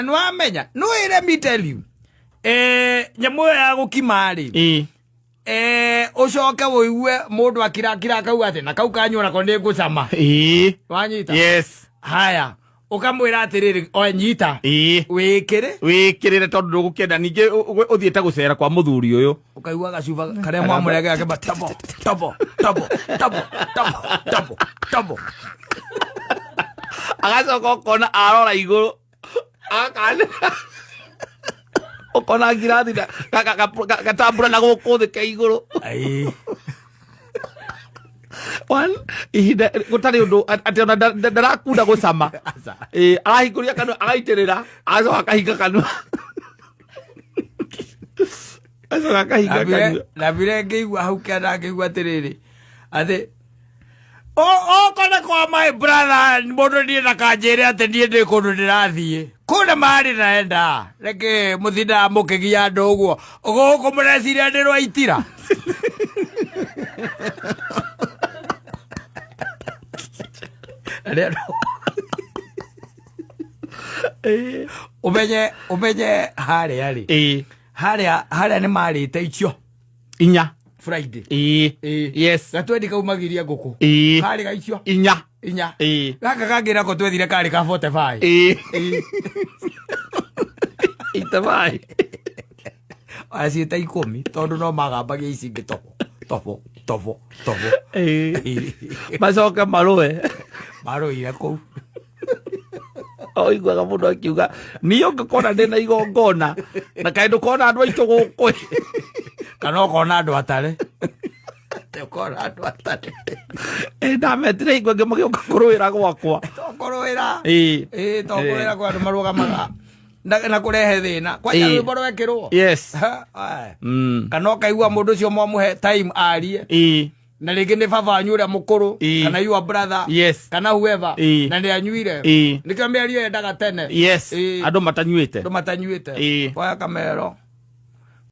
Nĩwamenya, no let me tell you, nyamũ ĩyo ya gũkima rĩ, ũcoke ũigue mũndũ akirakira akauga atĩ na kau kanyua nako nĩ ngũcama. Wanyita? Yes. Haya, ũkamwĩra atĩrĩrĩ, oe nyita, wĩkĩre. Wĩkĩrĩre tondũ ndũgũkĩenda ningĩ ũthiĩte gũcera kwa mũthuri ũyũ. Ũkaigua gacuba karĩa mwamũrege gakĩmba tobo tobo tobo tobo tobo tobo tobo. Agacoka ũkona arora igũrũ akanĩra, ũkona ngirathi na gatambura na gũkũ thĩ ke igũrũ. Ai. One, ihinda gũtarĩ ũndũ atĩ ona ndarakunda gũcama. Aca. Ĩ, arahingũria kanua agaitĩrĩra, agacoka akahinga kanua, agacoka akahinga kanua. Ndambire ngĩigua hau kĩanda, ngĩigua atĩrĩrĩ, atĩ okorwo kwa my brother mũndũ niĩ ndakanjĩre atĩ niĩ ndĩ kũndũ ndĩrathiĩ kũndũ marĩ naenda reke mũtindaga mũkĩgia andũ ũguo gũkũ mũreciria ndĩ rwaitira. Ũmenye harĩa rĩ, harĩa nĩ marĩte icio inya Friday. Ĩ. Yes. Gatwendi kaumagiria ngũkũ. Karĩ ga icio inya. Inya. Ĩ. Gaka kangĩ nako twethire karĩ ka 45. Ĩ. Itabai. Aciĩta 10 tondũ no magambagia ici ingĩ tobo tobo tobo tobo. Ĩ. Macoke marũe. Marũire kũu. Oiguaga mũndũ akiuga niĩ ũngĩkona ndĩ na igongona na kaĩ ndũkona andũ aitũ gũkũ. Kana ũkona andũ atare. Ũkona andũ atare. Ĩ, ndametire hingo ĩngĩ magĩũka kũrũĩra gwakwa. Tokũrũĩra. Ĩ. Ĩ, tokũrũĩra kwa andũ marũgamaga na kũrehe thĩna kwanja. Rwĩmbo rwekĩrwo. Ha, aye. Kana ũkaigua mũndũ ũcio mwamũhe time arie, na rĩngĩ nĩ baba wanyu ũrĩa mũkũrũ, kana your brother, kana whoever, na nĩ anyuire. Nĩkĩo mĩario yendaga tene. Andũ matanyuĩte. Andũ matanyuĩte. Oya kamero.